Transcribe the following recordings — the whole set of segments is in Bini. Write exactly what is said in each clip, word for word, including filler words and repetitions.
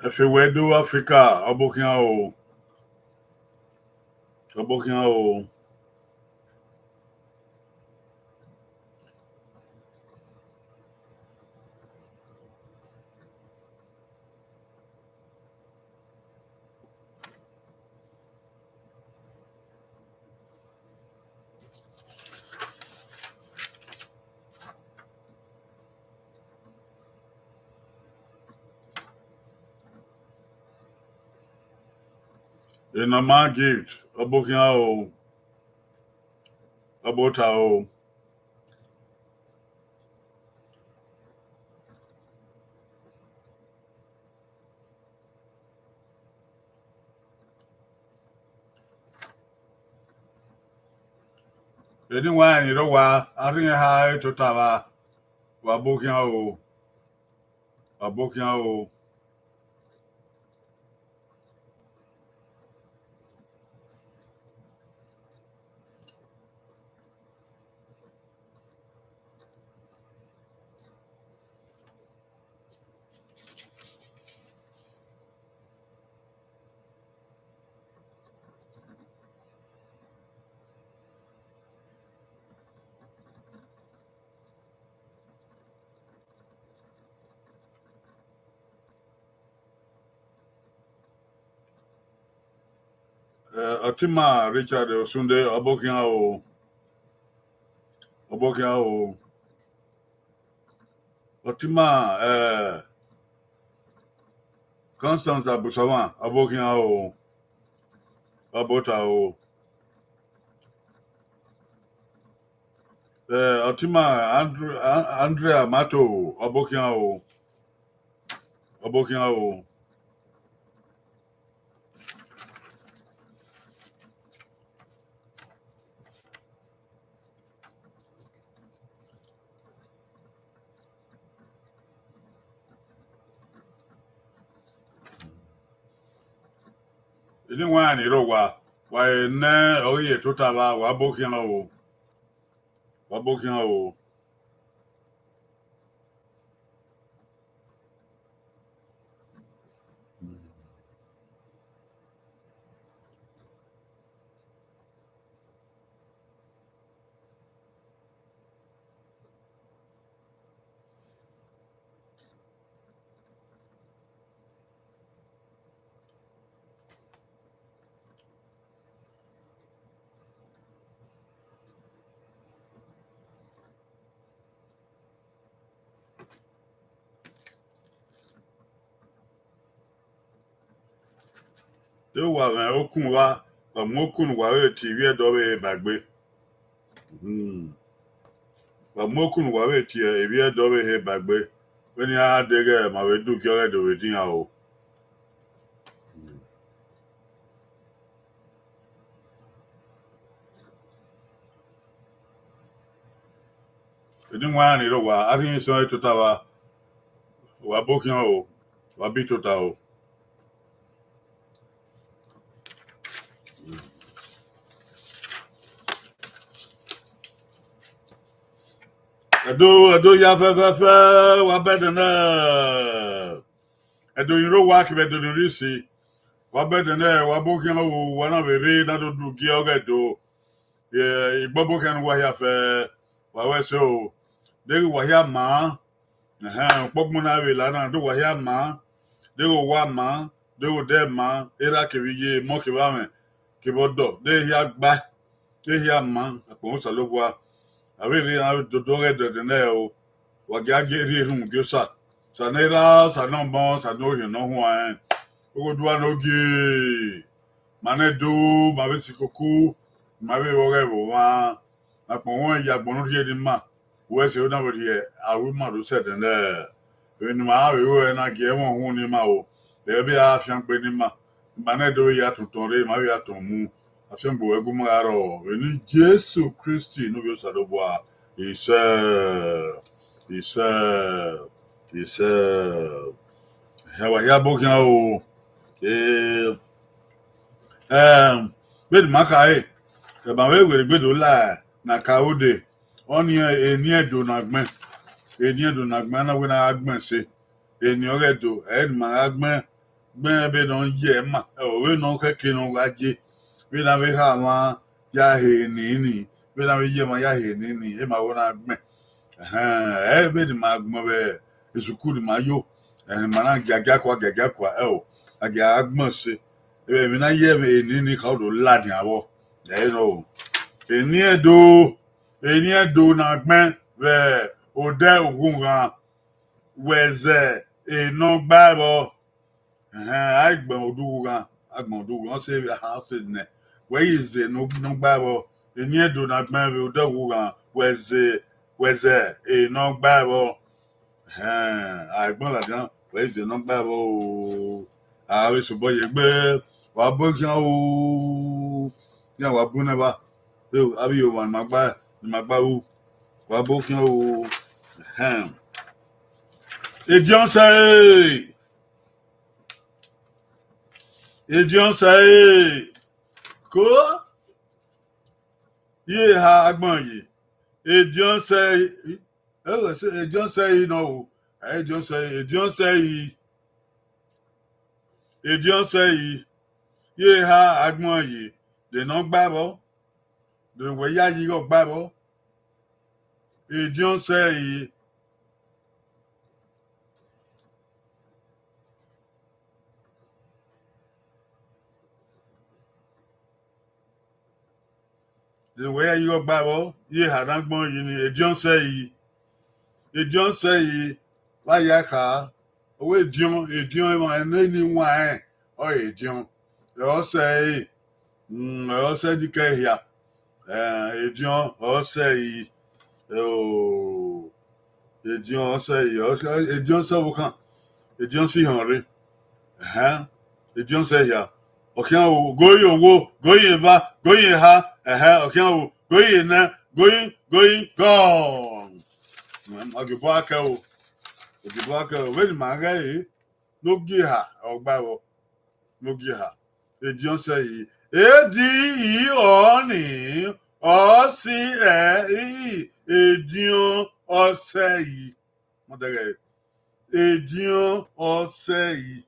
Ẹfe wẹ do Africa, ọ bọ khian o. Ọ bọ khian o. Enọma Gift, ọ bọ khian o, ọ bọ ota o. Eni wa ni rre owa, a rhie eha ẹre tota vba, wa bọ khian o, wa bọ khian o. Eh, Ọtima Richard Osunde, ọ bọ khian o. Ọ bọ khian o. Ọtima, eh, Constance Abusoma, ọ bọ khian o. Ọ bọ ota o. Eh, Ọtima Andre-, A-, Andrea Mato, ọ bọ khian o. Ọ bọ khian o. Eni wa ni rre owa, wa ne ọ ghi ye tota vba, wa bọ khian o. Wa bọ khian o. Te uwa mwẹ okun vba, wa mu okun ne uwa vbe tie ivbi Ẹdo ọvbehe ba egbe. Hmm. Wa mu okun ne uwa vbe tie ivbi Ẹdo ọvbehe ba egbe. Vbene iran deghẹ ma vbe du gie ọghẹdo vbe edian o. Hmm. Eni wa ni rre owa, a rhie isọn ẹre tota vba. Wa bọ khian o, wa bi tota o. Ẹdo, Ẹdo ya fẹfẹfẹ, wa bẹdẹ nẹ. Ẹdo ni rre owa kevbe Ẹdo ni rre isi. Wa bẹdẹ nẹ, wa bọ khian o, wa na vbe rre na do du gie ọghẹdo. Eh, igbọbọ khian ne uwa hia fẹ, wa wẹ ẹse o. Deghẹ uwa hia maa, ẹhẹn, ukpọgbọn na vbe la na, deghẹ uwa hia maa, deghẹ owa maa, deghẹ odẹ maa, erha kevbe iye, emọ kevbe amwẹ, kevbe ọdọ, deghẹ hia gba, deghẹ hia maa, akpọnmwẹ Osanobua. A vbe rre iran dodo ọghẹdo nẹ o, wa gie a gie rhie erhunmwu gie Osa. Osa ne erha, Osa ne ọmọ, Osa ne Orhiọn ne ọ huanrẹn. Oghodua ne ogie, ma nẹ do, ma vbe si koko, ma vbe vbe ọghẹ vbe ọmwa. Akpọnmwẹ ya agbọn ne u rhie ne ima, wẹ ẹse na vbe rhie, a ru ima do sẹ ẹdẹnẹrẹ. Emwi ne ima vbe ru ẹre na gie ẹmwẹ uhunmwu ne ima o, ẹ vbe a fiangbe ne ima. Ima nẹ do vbe ya tọn otọ rre, ima vbe ya tọn mu. Afiangbe wẹ gu ima gha rrọọ vbe eni Jesu Kristi ne ovbi Osanobua. Isẹ, isẹ, isẹ. Ẹhẹn, wa hia bọ khian o. Eh, em, vbene ima khare, ẹban vbe werriegbe do la ne a ka ru de, ọnii eni Ẹdo ne a gbẹn, eni Ẹdo ne a gbẹn, a na wẹ ne a gha gbẹn ẹse, eni ọghe Ẹdo, ẹ ne ima gha gbẹn, Gbẹn vbene ọ ye ma, ọ vbene ọ khẹke ne ọ gha ye, vbene avbe erha mwa ya he nini, vbene avbe iye mwa ya he nini, ema vbe na gbẹn. Ẹhẹn, ẹ vbene ima gbẹn vbe esukuru ni ima yo, ẹhẹn, ma na giagia kua, giagia kua, ẹ o, a gia gbẹn ọse. Emwi na ye emwi nini kha do ladian vbọ, ẹ i nọ o. Eni Ẹdo, eni Ẹdo na gbẹn vbe odẹ ughughan, wẹ zẹ enọ gba ẹvbọ. Ẹhẹn, a i gbẹn odẹ ughughan, a gbẹn odẹ ughughan, ọ sẹ vbe aha, ọ sẹ nẹ, wẹ i zẹ enọ gba ẹvbọ. Eni Ẹdo na gbẹn vbe odẹ ughughan, wẹ zẹ, wẹ zẹ enọ gba ẹvbọ. Ẹhẹn, a i gbẹn ladian, wẹ i zẹ enọ gba ẹvbọ o. A vbe sobọ ye egbe, wa bu khian o. Iran wa bu nẹ evba, avbe Yoruba ni ma gba, ni ma gba ru, wa bu khian o. Ẹhẹn. Ediọn sẹ e, ediọn sẹ e, ko ye eha agbọn ye, ediọn sẹ e, ediọn sẹ e nọ o, ediọn sẹ e, ediọn sẹ e, ediọn sẹ e, ye eha agbọn ye, de ne ọ gba ẹvbọ, de ne wẹ ya ye ighe ọgba ẹvbọ, ediọn sẹ e. De wẹ ya ye ighe ọgba ẹvbọ, ye eha ne agbọn yi ni, ediọn sẹ e, ediọn sẹ e, vbe a ya kha, ọ wẹ ediọn, ediọn emwa ne ni wan rẹn, ọ ediọn, ọ sẹ e, ọ sẹ ni kẹ hia, ediọn ọ sẹ e, ediọn ọ sẹ e, ediọn sẹ ọvbokhan, ediọn sẹ ihọn rre. Ẹhẹn, ediọn sẹ hia, ọ khian ru, goyin owo, goyin eva, goyin eha, ẹhẹn, ọ khian ru, goyin enẹ, goyin, goyin, gone. Ọ gie obọ a kẹ o, ọ gie obọ a kẹ o, vbene ima ghẹ re, ne ogie eha ọgba ẹvbọ, ne ogie eha, ediọn sẹ e, edi i ọ ni, ọ si ẹ i, ediọn ọ sẹ e. Mọdẹghẹ, ediọn ọ sẹ e.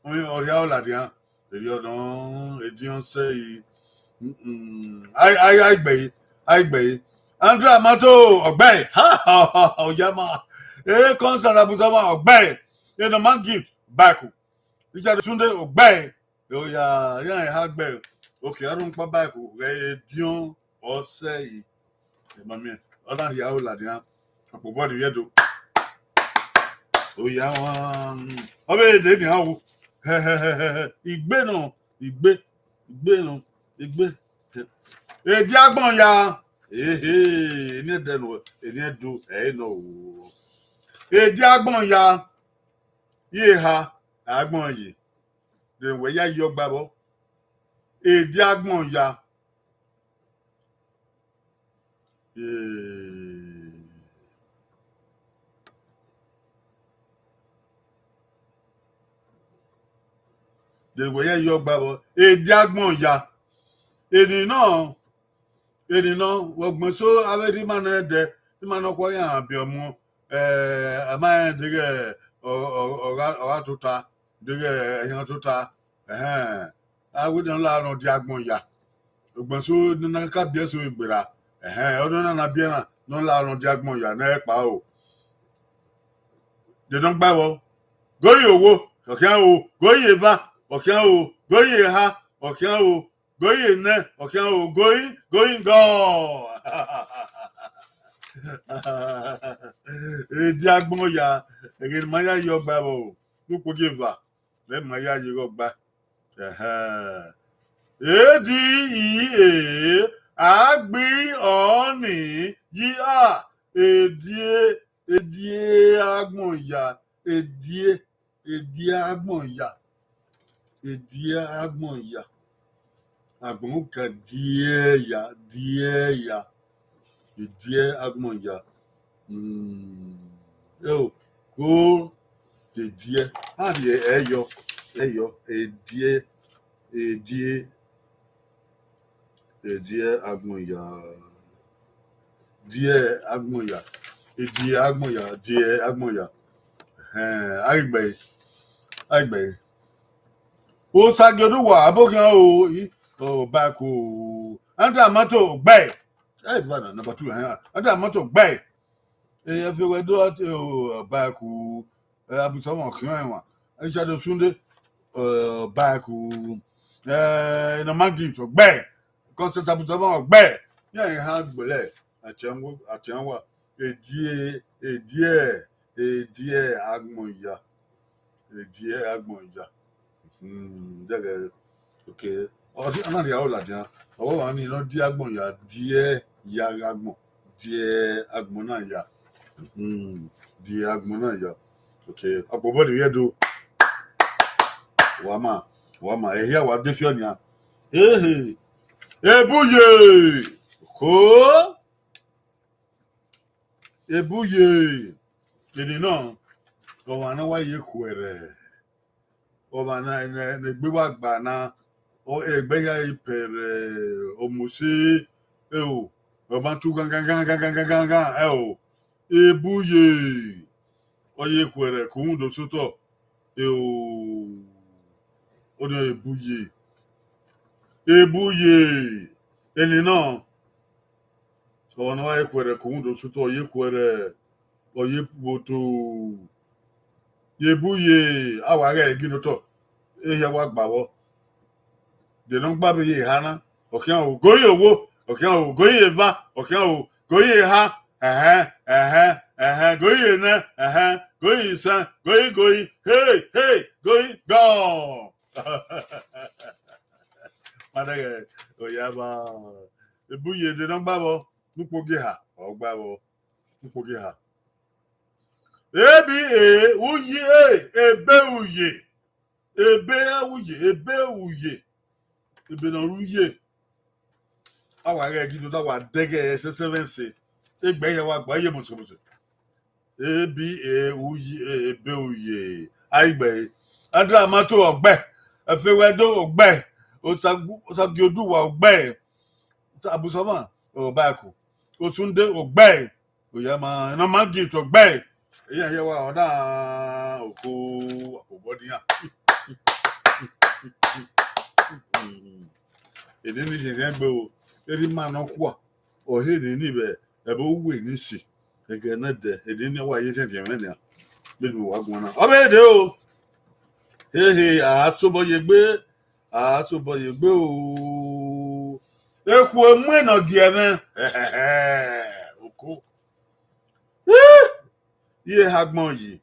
Ọ rhia ladian, erriọ nọ, ediọn sẹ e. Ai, ai, ai gbe e, ai gbe e. Andrew Amato, ọgbẹe. Oyama. E Constance Abusama, ọgbẹe. E Norman Gift, bike. Richard Sunday, ọgbẹe. Oya, iran eha gbe. Okay, a rhunmwuda ba ẹko ghẹ ediọn ọ sẹ e. Ẹ ma miẹn, ọ na rhia ro ladian, ọkpobọ ni vbiẹ do. Oya, ọ vbe de nian ru. Igbe nọ, igbe, igbe nọ, igbe. Ediagbọn ya. Ehe, eni ẹdẹ nọ, eni Ẹdo, ẹ i nọ o. Ediagbọn ya. Ye eha agbọn ye, de wẹ ya ye ọgba ẹvbọ. Ediagbọn ya. De wẹ ya ye ọgba ẹvbọ. Ediagbọn ya. Eni nọ, eni nọ, vbe ọgbẹn eso avbe rhie ima nẹ dẹ, ima nọ khuo iran biẹ ọmọ, eh, a ma rẹn deghẹ ọ, ọ, ọ gha, ọ gha tota, deghẹ ẹhian tota, ẹhẹn, a wẹ ne ọ la nọ dia agbọn ya. Ọgbẹn eso ne ọ na ka biẹ eso egberra, ẹhẹn, ọnọna na biẹ na ne ọ la nọ dia agbọn ya ne ẹ kpa o. De ne ọ gba ẹvbọ, goyin owo, ọ khian o, goyin eva, ọ khian o, goyin eha, ọ khian o, goyin enẹ, ọ khian o, goyin, goyin gone. Ediagbọn ya, ẹghẹ ne ima ya ye ọgba ẹvbọ o, ne ukpogieva, ne ima ya ye ighe ọgba. Ẹhẹn. Edi i e, a gbe ọni yi a, edie, edie agbọn ya, edie, edie agbọn ya, edie agbọn ya. Agbọn ka die ya, die ya, edie agbọn ya. Mm, eo, ko, edie, a rhie ẹyọ, ẹyọ, edie, edie, edie agbọn ya, die agbọn ya, edie agbọn ya, die agbọn ya. Ẹn, a ghi gbe ẹre, a ghi gbe ẹre. Osagiodua, abo khian o, i, Ọbaẹku, Andrew Amato, gbe ẹre. Ẹ va na, number two, ẹn, Andrew Amato, gbe ẹre. Ẹ fe wẹ do, Ọbaẹku, ẹ, Abusavan khian ẹmwa. Ẹ, Shadow Sunday, ẹ, Ọbaẹku, ẹ, Norman Gift, gbe ẹre. Constance Abusavan, gbe ẹre. Iran eha gbẹlẹ, Atianwa, Atianwa. Edie, edie, edie agbọn ya. Edie agbọn ya. Hmm, dẹghẹ, okay. Ọ si, a na rhie aro ladian. Ọ wa ni nọ die agbọn ya, die ya gha agbọn. Die agbọn na ya. Hmm, die agbọn na ya. Okay, ọkpobọ ni vbe Ẹdo. Wa ma, wa ma, ehia wa de fiọ nian. Ehe. Ebuye. Ko. Ebuye. Eni nọ, ọmwa ne wa ye khuẹrhẹ. Ọmwa na, ne, ne egbe wa gba na, ọ, egbe ya i pẹrẹ, ọmose, eo, ọmwa tu gangan, gangan, gangan, gangan, eo, Ebuye, ọ ye khuẹrhẹ, ke uhunmwu do sotọ, eo, ọnii Ebuye, Ebuye, eni nọ, ọmwa ne ọ ye khuẹrhẹ, ke uhunmwu do sotọ, ọ ye khuẹrhẹ, ọ ye vbe oto. Ye Ebuye, a wa ghẹ ghi notọ, ehia wa gba vbọ. De ne ọ gba vbe ye eha na, ọ khian o, go ye owo, ọ khian o, go ye eva, ọ khian o, go ye eha, ẹhẹn, ẹhẹn, ẹhẹn, go ye nẹ, ẹhẹn, go ye isẹn, go ye, go ye, hey, hey, go ye, gone. Ma dẹghẹ, oya ba, Ebuye de ne ọ gba vbọ, ne ukpogiẹ eha, ọ gba vbọ, ne ukpogiẹ eha. A B A uye, ebe uye. Ebe uye, ebe uye. Ebe ne ọ rre uye. A wa ghẹ ghi do da wa dẹghe ẹse ẹse vbe ẹse. Egbe ya wa gba ye mọsẹmọsẹ. A B A uye, ebe uye. A ghi gbe ẹre. Andrew Amato, ọ gbe ẹre. Efewẹdo, ọ gbe ẹre. Osagu-, Osagioduwa, ọ gbe ẹre. Abusavan, Ọbaẹku. Osunde, ọ gbe ẹre. Oya ma, Norman Gift, ọ gbe ẹre. Iran hia wa, ọ na oko, obọ nian. Eni ni rhiẹnrhiẹn gbe o, erha ima nọkhua, ọ he eni ni vbe ẹvbo uwu ni si, ẹghẹ nẹdẹ, eni ni wa ye rhiẹnrhiẹn mwẹ nian, vbene wa guan na. Ọ vbe dee o, hehe, a sobọ ye egbe, a sobọ ye egbe o. Ekhue mu enọ gie ẹmwẹ, oko. Iye eha agbọn yi.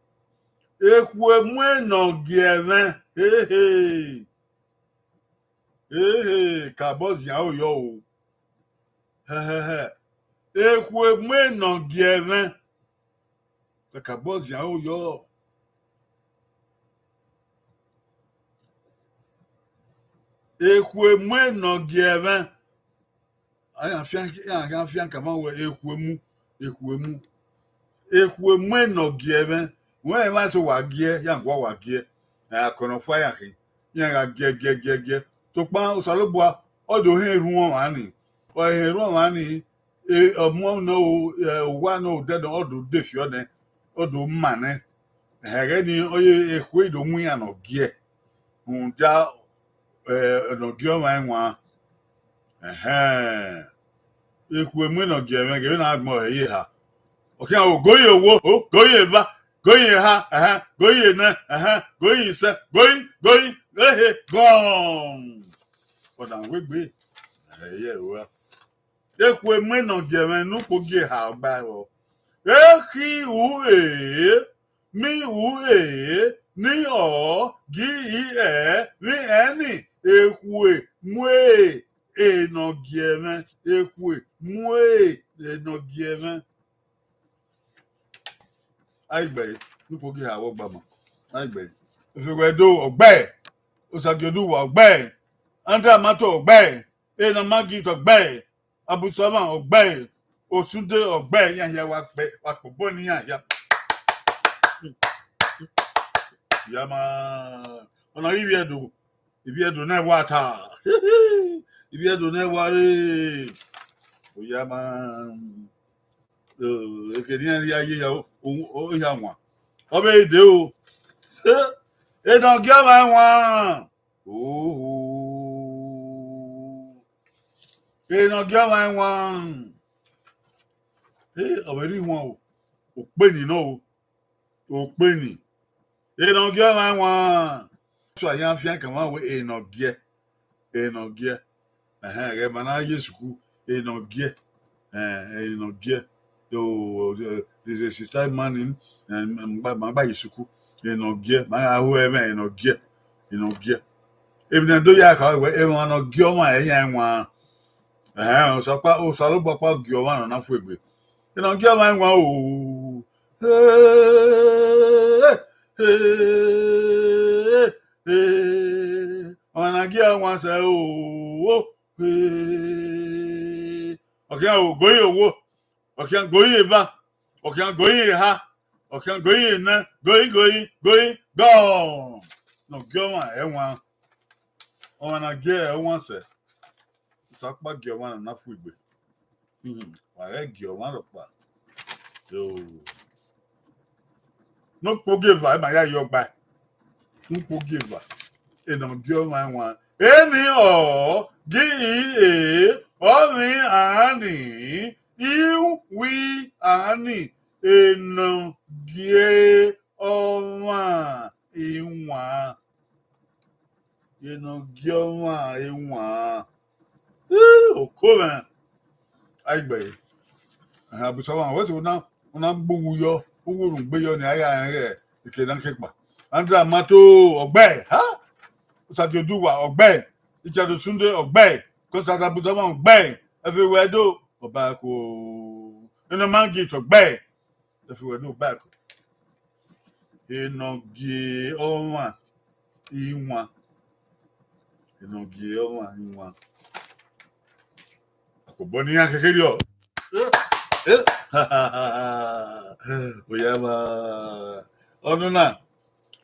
Ekhue mu enọ gie ẹmwẹ, hehe. Ehe, kabọ zian aro yọ o. Hẹhẹhẹ. Ekhue mu enọ gie ẹmwẹ. Kakabọ zian aro yọ. Ekhue mu enọ gie ẹmwẹ. Iran fian, iran khian fian kama wẹ ekhue mu, ekhue mu. Ekhue mu enọ gie ẹmwẹ. Wẹ emwa eso wa giẹ, iran gua wa giẹ. Akọnọ fua iran khin. Iran gha giẹ, giẹ, giẹ, giẹ. Sokpan Osanobua, ọ do họn erhunmwu ọmwa ni. Ọ họn erhunmwu ọmwa ni, e, ọmọ nọ, e, owa nọ, odẹ nọ, ọ do de fiọ nẹ, ọ do ma nẹ. Ẹghẹ ni, ọ ye ekhue do mu iran ne ọ giẹ. Rhunmwuda, e, ne ọ giẹ ọmwa ẹwaẹn. Ẹhẹn. Ekhue mu enọ gie ẹmwẹ, ghe vbene a gbẹn ọre ye eha. Ọ khian o, go ye owo, o, go ye eva, go ye eha, ẹhẹn, go ye nẹ, ẹhẹn, go ye isẹ, go ye, go ye, ehe, gone. Ọ da wegbe. Ẹhẹ, ye ẹre ua. Ekhue mu enọ gie ẹmwẹ ne ukpogiẹ eha ọgba ẹvbo. Ekhi u e, mi u e, ni ọ, gi i ẹ, vbe ẹn ni, ekhue mu enọ gie ẹmwẹ, ekhue mu enọ gie ẹmwẹ. A ghi gbe ẹre, ne ukpogiẹ eha vbe ọgba ma. A ghi gbe ẹre. Efewẹdo, ọ gbe ẹre. Osagioduwa, ọ gbe ẹre. Andrew Amato, ọ gbe ẹre. Enọ Maggie, ọ gbe ẹre. Abusavan, ọ gbe ẹre. Osunde, ọ gbe ẹre. Iran hia wa kpe, wa kpe obọ ne iran hia. Ya ma, ọna ghi vbiẹ do, ivbiẹ do nẹ wa ta. Ivbiẹ do nẹ wa re. Oya ma, eh, eke ne iran ya ye ya, o, o, o ya wan. Ọ vbe dee o. Enọgie ọmwa ẹwaẹn. Oho. Enọgie ọmwa ẹwaẹn. Ẹ, ọ vbe rre ihuan o. Okpeni nọ o. Okpeni. Enọgie ọmwa ẹwaẹn. So, a ya fian kama wẹ enọgie. Enọgie. Ẹhẹn, ẹghẹ ma na ye sukuu, enọgie. Ẹhẹn, enọgie. Yo, eh, sista Imani, eh, ma gba, ma gba ye sukuu, enọgie. Ma gha hu ẹmwẹ, enọgie. Enọgie. Emwi ne a do ya kha wẹ, emwa ne ọ gie ọmwa, ẹ yan ẹwaẹn. Ẹhẹn, Osanobua, Osanobua ọkpa gie ọmwa ne ọ na fu egbe. Enọgie ọmwa ẹwaẹn o. He, he, he. Ọmwa ne a gie ọmwa sẹ o. He. Ọ khian o, goyi owo. Ọ khian goyi eva. Ọ khian goyi eha. Ọ khian goyi enẹ. Goyi, goyi, goyi, gọ. Enọgie ọmwa ẹwaẹn. Ọmwa ne a gie ẹwaẹn sẹ. Osanobua gie ọmwa ne ọ na fu egbe. Hmm, wa ghẹ gie ọmwa rhọkpa. Yo. Ne ukpogieva, ima ya ye ọgbae. Ne ukpogieva, enọgie ọmwa ẹwaẹn. Eni ọ, gi i e, ọ vbe ani, i wi ani, enọgie ọmwa iwaẹn. Enọgie ọmwa iwaẹn. Ii, oko mwẹ. Aigbe. Ẹhẹn, Abusawan, wẹ sẹ, u na, u na gbe uwu yọ, uwu rhunmwuda yọ ne a ya rẹn ghẹ eke na kekpa. Andra Mato, ọgbae, ha? Osagie Oduwa, ọgbae. Richard Osunde, ọgbae. Constance Abusawan, ọgbae. Ẹfe wẹ do, ọba ẹko. Enọma Gift, ọgbae. Ẹfe wẹ do, ọba ẹko. Enọgie ọmwa iwaẹn. Enọgie ọmwa iwaẹn. Akobọ ne iran keke rriọ. Eh, eh. Oya ma. Ọnọna,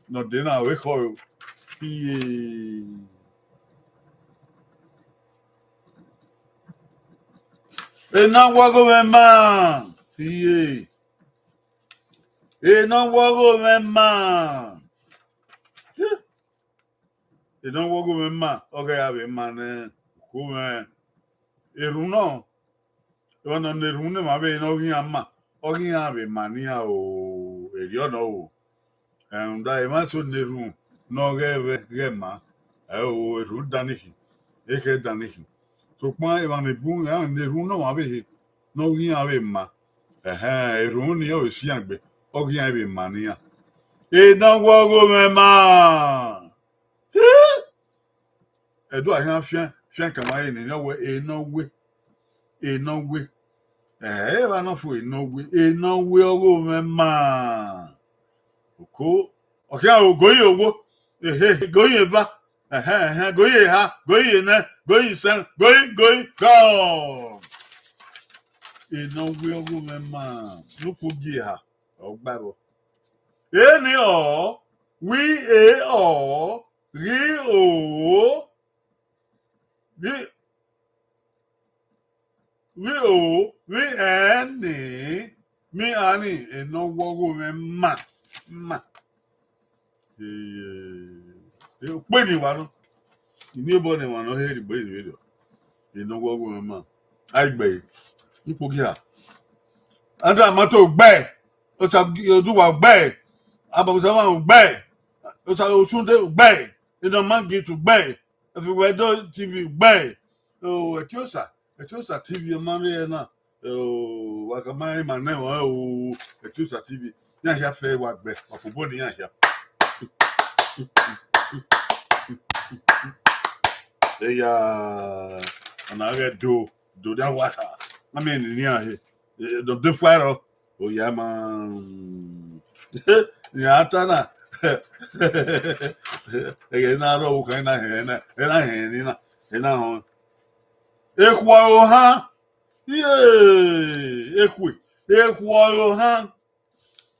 ne ọ de na, ọ vbe khọe o. Iye. Ena wọgho mwẹ ma. Iye. Ena wọgho mwẹ ma. Ena wọgho mwẹ ma, ọ ghẹ ya vbe ma nẹ, uko mwẹ. Erhunmwu nọ, emwa ne ọ na erhunmwu ne emwa vbe ne ọ ghi iran ma, ọ ghi iran vbe ma ne iran o, erriọ nọ o. Rhunmwuda emwa eso ne erhunmwu ne ọ ghẹ vbe ghẹ ma, ẹ o, erhunmwu dan ni khin, ekhẹ dan ni khin. Sokpan emwa ni bun iran ne erhunmwu ne ọmwa vbe he, ne ọ ghi iran vbe ma, ẹhẹn, erhunmwu ni ọ vbe si iran gbe, ọ ghi iran vbe ma ne iran. Ena wọgho mwẹ ma. Ẹdẹ a khian fian, fian kama ẹre nene ọ wẹ, ena wẹ, ena wẹ. Ẹ, evba nọ fo, ena wẹ, ena wẹ ọgho mwẹ ma. Oko, ọ khian ro, goyi owo, ehe, goyi eva, ẹhẹn, ẹhẹn, goyi eha, goyi enẹ, goyi isẹn, goyi, goyi, gọ. Ena wẹ ọgho mwẹ ma, ne ukpo gie eha, ọ gba vbọ. Eni ọ, wi e ọ, ghi o, ghi, ghi o, vbi ẹn ni, mi ani, ena wẹ ọgho mwẹ ma, ma. Ee, okpeni wa nọ. Iniobọ ne emwa nọ he rhie egbe ni vberriọ. Ena wẹ ọgho mwẹ ma. Aigbe, ikpogia. Andra Mato gbe, Osa Oduwa gbe, Ababusawan gbe, Osa Osunde gbe, Enoman Gift gbe, Efiwedo T V gbe, o, Etiosa, Etiosa T V ma rre na, o, wa ka ma ima nẹ o, Etiosa T V, iran hia fẹ wa gbe, wa fobọ ne iran hia. Eya, ọna ghẹ do, do dia wa ha, a miẹn ne iran he, e, do de fua rọ. Oya ma. Iran ta na. Ẹghẹ na rrọọ ukhan na hẹn na, ena hẹn ni na, ena họn. Ekhue ọre ohan. Iye, ekhue, ekhue ọre ohan.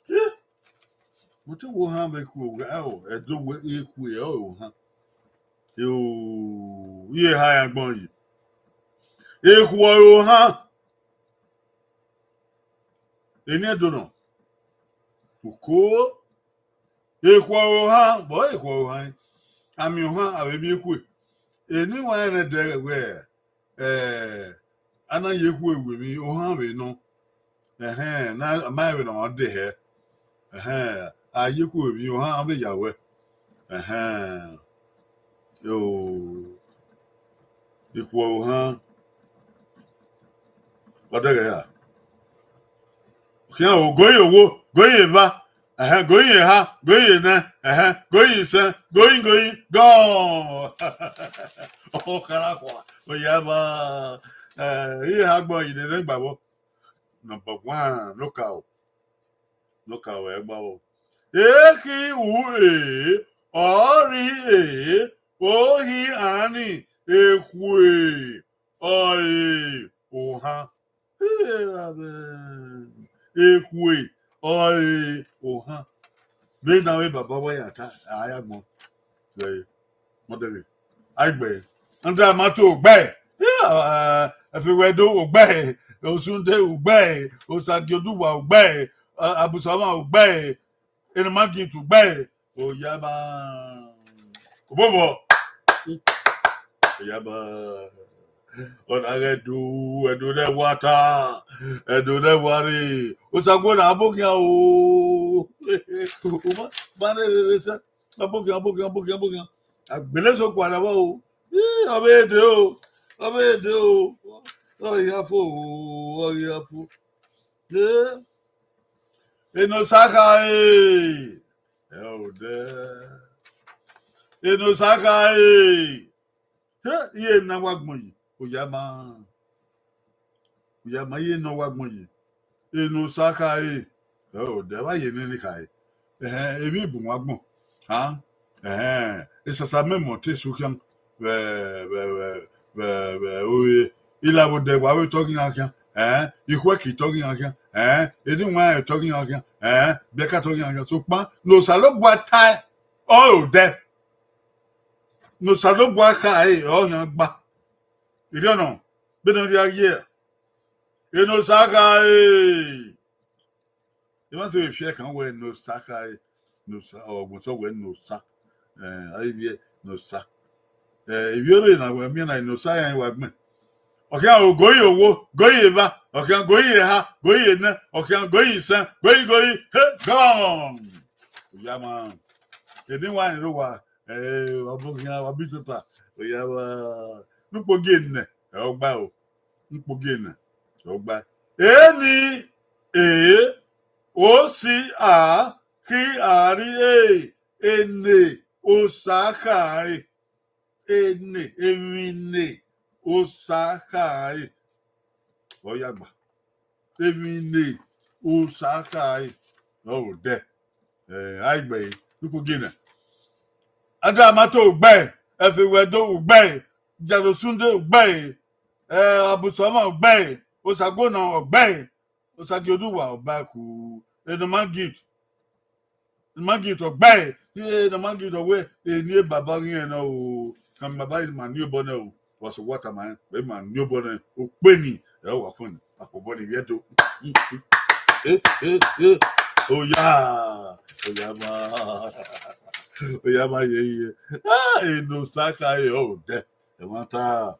Iye. Mo te wo ohan vbe ekhue, o, ẹdo wẹ ekhue ọre ohan. Yo, iye ha ya gbọn yi. Ekhue ọre ohan. Eni Ẹdo nọ. Uko, Ekhue ohan, vbọ ekhue ohan, a miẹn ohan, a vbe miẹn ekhue. Eni wa rẹn nẹ dẹ wẹ, eh, a na ye ekhue ru emwi ohan vbe nọ. Ẹhẹn, na ma rẹn vbene ọ ma dẹ hẹ. Ẹhẹn, a ye ekhue ru emwi ohan, a vbe ya wẹ. Ẹhẹn. O, ekhue ohan. Wa dẹghẹ ya. Khian o, goyin owo, goyin eva, ẹhẹn, goyin eha, goyin enẹ, ẹhẹn, goyin isẹn, goyin, goyin, gọn. Ọkara khua, oya eva, eh, iye eha gbọn yi nene gba vbọ. Number one, no ka o. No ka o, ẹ gba vbọ. Ekhi u e, ọ rri e, ohi ani, ekhue, ọre ohan. Ekhue ọre ohan. Vbene avbe baba wa ya ta, a ya gbọn. Ẹ, mọdẹghe. Aigbe. Andra ma to ogbe. Ẹfe wẹ do ogbe. Osunde ogbe. Osagioduwa ogbe. Abusama ogbe. Ene ma gi tugbe, oya ma. Obobọ. Oya ma. Ọna ghe Ẹdo, Ẹdo ne wa ta, Ẹdo ne wa rre. Osaguo na boghian o. Uma, ma ne rere sẹ. Aboghian, aboghian, aboghian, aboghian. Agbele so kua na vbọ o. Ih, ọ vbe de o. Ọ vbe de o. Ọ ghi gha fo o. Ọ ghi gha fo. Eh. Enosa khare. Ẹ o dẹ. Enosa khare. He, iye ne a wa gbọn yi, oya ma. Oya ma, iye ne ọ wa gbọn yi. Enosa khare. Ẹ o dẹ, vba ye nene khare. Ẹhẹn, emwi bun wa gbọn. Ha? Ẹhẹn, esasa mẹ mọ te su khian. Vbe, vbe, vbe, vbe, vbe, ore. Ilavo dẹ wa vbe tọ ghi iran khian. Ẹhẹn, ikhuẹki tọ ghi iran khian. Ẹhẹn, eniwanrẹn tọ ghi iran khian. Ẹhẹn, biẹka tọ ghi iran khian. Sokpan, ne Osanobua tae, ọ ro dẹ. Ne Osanobua khare, ọ khian gba. Irẹn nọ, vbene ọ rhia ye, Enosa khare. Emwa te fiẹ kan wẹ Enosa khare, Enosa, ọ gbẹn sẹ wẹ Enosa. Eh, a i viẹ Enosa. Eh, ivbi ore na wẹ miẹn na Enosa iran wa gbẹn. Ọ khian ogoyi owo, goyi eva, ọ khian goyi eha, goyi enẹ, ọ khian goyi isẹn, goyi goyi, he, gọn. Oya ma. Eni wa ni ro wa, eh, wa boghian, wa bi tota. Oya wa. Nukpo gie nẹ, ẹ ọ gba o. Nukpo gie nẹ, ẹ ọ gba. Eni, e, o si a, khi a rri e, ene, Osa khare. Ene, emwi ne Osa khare. Ọ ya gba. Emwi ne Osa khare. Ọ ro dẹ. Eh, a i gbe, nukpo gie nẹ. Ada ma to ugbe, ẹfe wẹ do ugbe, Jaro Sunday ugbe, eh, Abusọmọ ugbe, Osagbona ugbe, Osagioduwa ọba ku, Enoman Gift. Enoman Gift ọgbae, Enoman Gift ọ wẹ, eni baba ghi rẹn nọ o, kan baba ma ni obọ nẹ o, wa sẹ wa tama rẹn, wẹ ma ni obọ nẹ, okpe ni, ẹ wa khuẹn, akpobọ ni vbiẹ do. Eh, eh, eh, oya, oya ma, oya ma ye ye. Ah, Enosa khare ọ dẹ. Ẹmwata.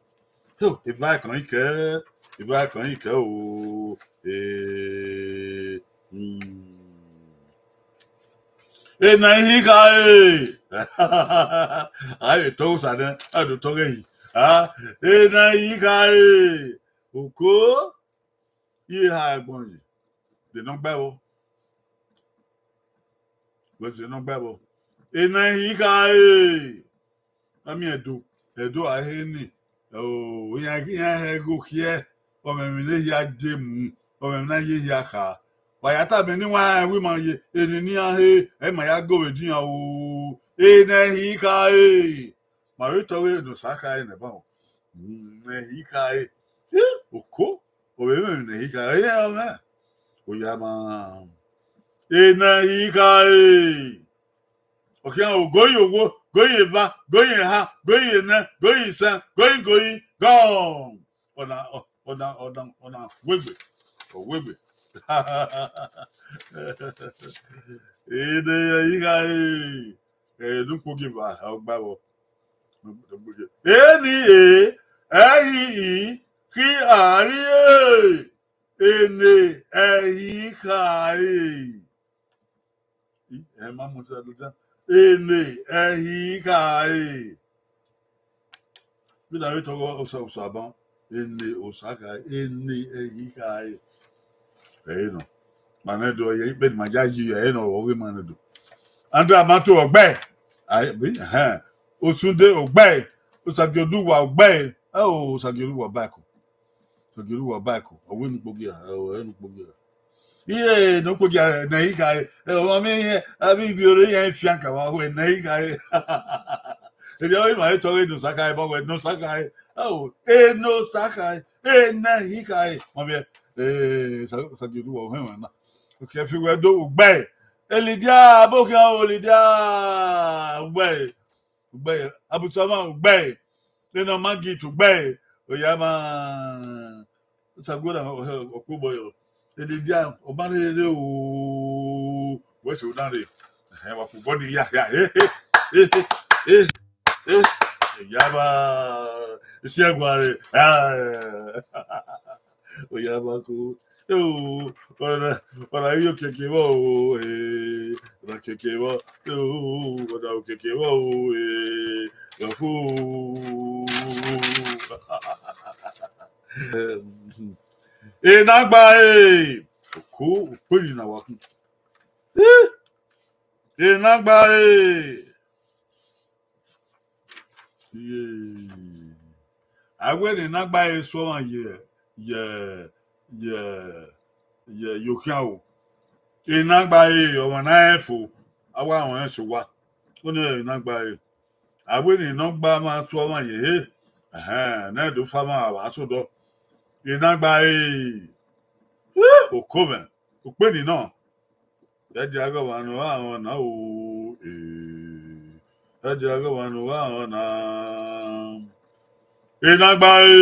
So, eva kan ikẹ, eva kan ikẹ o. Eh, mm. Ena ihi khare. A vbe tọ Osa nẹ, a do tọ ghe yi. Ah, ena ihi khare. Oko, iye ha ẹgbọn yi. De nọ gba ẹvbo. Wẹ de nọ gba ẹvbo. Ena ihi khare. A miẹn Ẹdo, Ẹdo a he ni, o, iran, iran hẹ igho khiẹ, ọmọ emwi ne hia demu, ọmọ emwi na ye hia kha. Wa ya tama eni wa rẹn wẹ ima ye, eni ne iran he, ẹ ma ya go vbe edian o, ena ihi khare. Ma vbe tọ ghe Enosa khare nẹ ban o. Ena ihi khare. Eh, oko, ọ vbe mwẹ emwi ne ihi khare, ẹ ọ mwẹ. Oya ma. Ena ihi khare. Ọ khian o, goyi owo, goyi eva, goyi eha, goyi enẹ, goyi isẹn, goyi goyi, gọn. Ọna, ọ-, ọna, ọna, ọna, wegbe, ọ wegbe. Ene ẹre I khare. Ẹ, ne ukpogieva, ọ gba vbọ. Eni e, ẹhi i, khi a rrie e. Ene ẹhi i khare. I, ẹ ma mu sẹ lọdia. Ene ẹhi i khare. Vbene a vbe tọghe Osa, Osaban, ene Osa khare, ene ẹhi i khare. Ẹre nọ. Ma nẹ do, ẹ, ikpe ne ima ya yi, ẹre nọ, ọ ghi ma nẹ do. Andra ma to ọgbẹe. Ai, bi, ẹhẹn. Osunde ọgbẹe. Osagiẹn Oduwa ọgbẹe. Ẹ o, Osagiẹn Oduwa ọba ẹko. Osagiẹn Oduwa ọba ẹko. Ọ wẹ ne ukpogieva, ẹ o, ẹ ne ukpogieva. Iye ne ukpogieva ne I khare, ẹ, ọmọ mwẹ, avbe ivbiorre iran fian kama, ọ wẹ ne I khare. Erriọ ima i tọghe ne Osa khare, ma wẹ ne Osa khare. Ẹ o, ene Osa khare, ene ẹhi khare. Ma miẹn, ẹ, Osa, Osagiẹn Oduwa, ọ hẹnmwa na. Okhian fi wẹ do ugbẹe. Elidia, abo khian o, Elidia, ugbẹe. Ugbẹe, Abusama ugbẹe, ena ma gi tu ugbẹe, oyama, Osagiẹn Oduwa, ọkpobọ yọ. Edidia, ọ ma rre rre o, wẹ sẹ na rre. Ẹhẹn, wa fu body ya, ya, eh, eh, eh, eh, eh, oyama, isi ẹguare, ah. Oyama ko, eh, o, ọna, ọna ghi okiekie vbọ o, eh, ọna kiekie vbọ, eh, o, ọna okiekie vbọ o, eh, ọfo. Enagbae, oko, okpeni na wa kun. Eh, Enagbae. Iye. A wẹ ne Enagbae sẹ ọmwa ye, ye, ye, ye, ye okhian o. Enagbae, ọmwa na rẹn fo, a wa rẹn sẹ owa. Ọnii Enagbae. A wẹ ne Enagbae ma sẹ ọmwa ye he. Ẹhẹn, ne do fa ọmwa vbe asodọ. Enagbae. Oko mwẹ, okpeni nọ. Ẹ dia ghe ọmwa ne ọ gha rẹn ọna o, eh. Ẹ dia ghe ọmwa ne ọ gha rẹn ọna. Enagbae.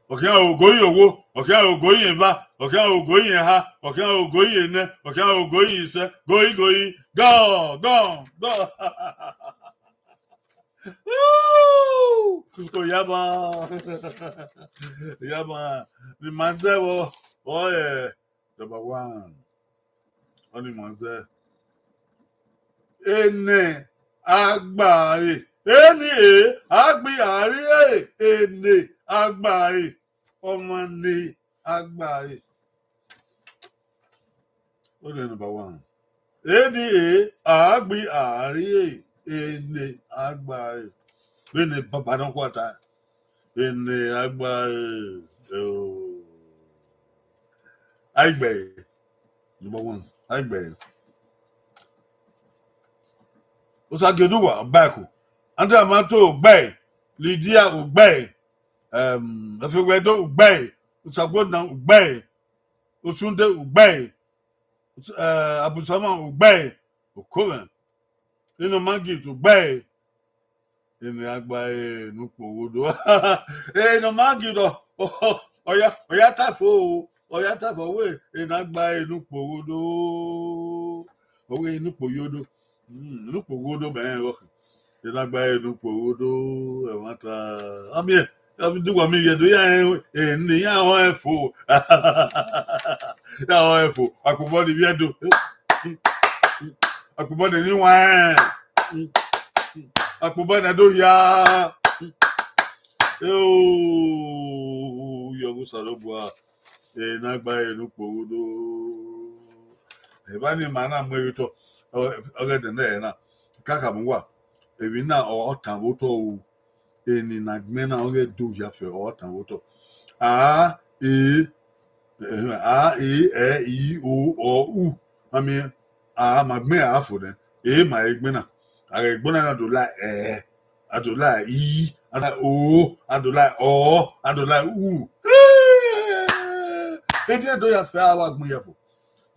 Ọ khian ogo ye owo, ọ khian ogo ye eva, ọ khian ogo ye eha, ọ khian ogo ye enẹ, ọ khian ogo ye isẹ, goi, goi, gọ, gọ, gọ. Oyama. Oyama. Ne ima zẹ vbọ, ọ rẹ number one. Ọnii ima zẹ. Ene a gba re. Eni e, a gbe a re, ene a gba re. Ọmwa ne a gba re. Ọnii number one. Eni e, a gbe a re, ene a gba re. Vbene baba nọkhua ta, ene a gba re. Oh. A i gbe ẹre. Number one, a i gbe ẹre. Osagiẹn Oduwa, ọba ẹko. Andrew Amato, ugbẹe. Lydia, ugbẹe. Em, Efewedo, ugbẹe. Osagbona, ugbẹe. Osunde, ugbẹe. Eh, Abusama, ugbẹe. Oko mwẹ. Eno ma gi tu ugbẹe. Ene a gba re ne ukpoghodo. Eno ma gi dọ. Ọ ya, ọ ya ta fo o. Ọ ya ta fo wẹ, ene a gba re ne ukpoghodo. Ọ wẹ ne ukpoyodo. Mm, ne ukpoghodo mẹ rẹn vbọ. Ene a gba re ne ukpoghodo, ẹmwata. Amie, Abdul wa mi ye do ya, eh, ne ya họn ẹfo. Ya họn ẹfo. Akpobọ ni vbiẹ do. Akpobọ ni ni wan. Akpobọ ni do ya. Eo, yọ vbe Osanobua. Ene a gba re ne ukpoghodo. Eva ni ma na mu ẹre otọ. Ọ, ọghe ẹdẹ nẹ na. Ka khama uwa. Emwi na ọ tan vbe otọ o. Eni ne a gbẹn na, ọ ghẹ do hia fẹ, ọ tan vbe otọ. A, e, a, e, ẹ, i, o, ọ, u. I mean, a ma gbẹn a fo nẹ. E ma re gbẹn na. A ghẹ gbẹn na, na do la ẹ, a do la i, a do la o, a do la ọ, a do la u. Eni do ya fẹ, a wa gbẹn ya fo.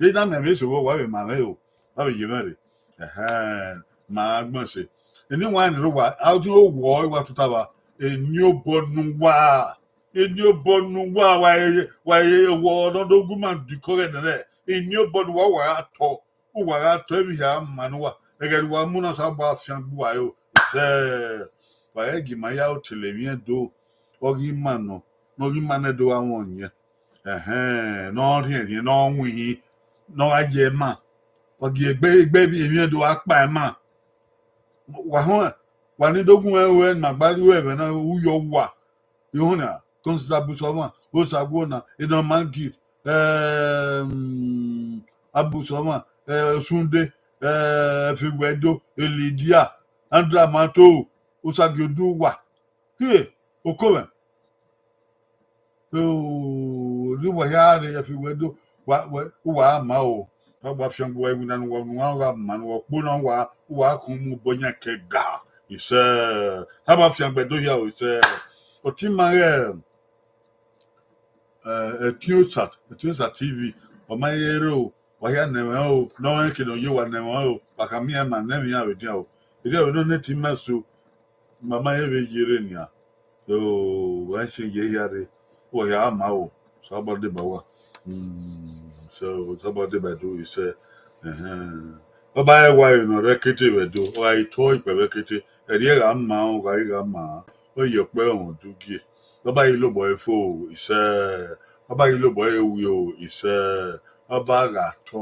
Ena mẹ vbe sẹ vbọ, wa vbe ma mwẹ o, wa vbe ye mwẹ rre. Ẹhẹn, ma gbẹn sẹ. Eni wa ni rre owa, a do wọ, wa tuta vba, eni obọ ne uwa. Eni obọ ne uwa wa ye, wa ye wọ ne ọ do gu ima dikọ ghẹ nẹ, eni obọ ne uwa wa gha tọ, uwa gha tọ emwi hia ma ne uwa. Ẹghẹ ne uwa mu na, Osanobua fiangbe uwa ro. Sẹ, wa ghẹ gie ima ya otele emwi Ẹdo, ọ ghi ima nọ, ne ọ ghi ima ne Ẹdo gha wọn yẹn. Ẹhẹn, ne ọ rhiẹnrhiẹn, ne ọ winhin, ne ọ gha ye ẹma. Wa gie egbe, egbe emwi Ẹdo gha kpa ima. Wa họn, wa ni do gu ẹre ruẹ, ne ima gba rrie ẹmwẹ na, u yọ wa. I họn na, Constance Abusowan, Osaguona, Enorman Gift, ehm, Abusowan, eh, Sunday, eh, Ẹfiwẹdo, Elidia, Andra Mato, Osagiodu wa. Hie, oko mwẹ. Oh, ne uwa hia rre Ẹfiwẹdo, wa, wa, uwa ma o. Osanobua fiangbe uwa, iwinna ne uwa, ne uwa gha ma, ne uwa kpo na, uwa, uwa khọn mu obọ yan kẹ ga. Isẹ, Osanobua fiangbe Ẹdo hia o, isẹ. Ọtẹn ima ghẹ, eh, Ẹtin Osa, Ẹtin Osa T V, ọ ma ye rre o, wa hia nẹ mwẹ o, ne ọ rẹn eke ne ọ ye wa nẹ mwẹ o, wa khama iran ma ne ẹmwẹ iran vbe dian o. Erriọ vbe ne ọ ne ẹtin ima so, ma ma he vbe ye rre nian. So, wa i sẹ ye hia rre, uwa hia ma o, Osanobua deba uwa. Mm, so, Osanobua deba Ẹdo isẹ. Ẹhẹn. Ọ ba rẹn wa emwi ne ọ rre ẹkete vbe Ẹdo, ọ gha i tọ ikpẹ vbe ẹkete, ẹrriẹ gha ma, ọ gha i gha ma, ọ ye ọkpẹ ọmwa udugie. Ọ ba ghi lobọ ẹre fo isẹ, ọ ba ghi lobọ ẹre wi o isẹ, ọ ba gha tọ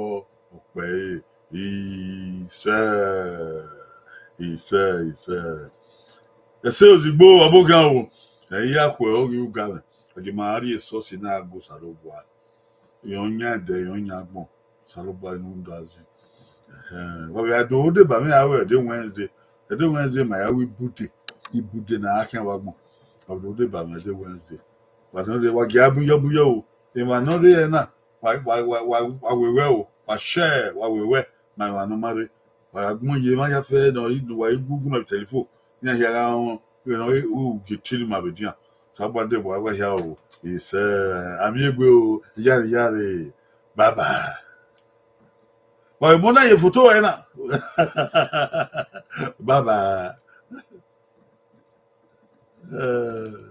ọkpẹ ẹre isẹ, isẹ, isẹ. Ẹse ozigbo ọbokhian o, ẹ i ya khuẹ oghi ugamwẹ, ọ gie ma rrie esọsi na gu Osanobua. Irẹn ọ yan ẹdẹ, irẹn ọ yan agbọn, Osanobua ne u da zẹ. Ẹhẹn, wa vbe a do deba mwẹ, a ru ẹdẹ Wednesday, ẹdẹ Wednesday ma ya ru ibude, ibude ne a khian vbe agbọn. Wa vbe do deba mwẹ ẹdẹ Wednesday. Wa nọ rre, wa gie a bun yọ, bun yọ o. Emwa ne ọ rre ẹre na, wa, wa, wa, wa, wa wẹ wẹ o, wa share, wa wẹ wẹ, ma emwa ne ọ ma rre. Wa gha gbẹn ye emwa ya fẹ ne ọ i, ne uwa i gu gu ma vbe telephone, iran hia gha rọnrọn, vbene ọ i ru gie tiri ma vbe dian. Osanobua deba uwa hia o, isẹ, a miẹn egbe o, iyare, iyare, bye bye. Wa vbe mu na ye foto ẹre na. Bye bye. Eh.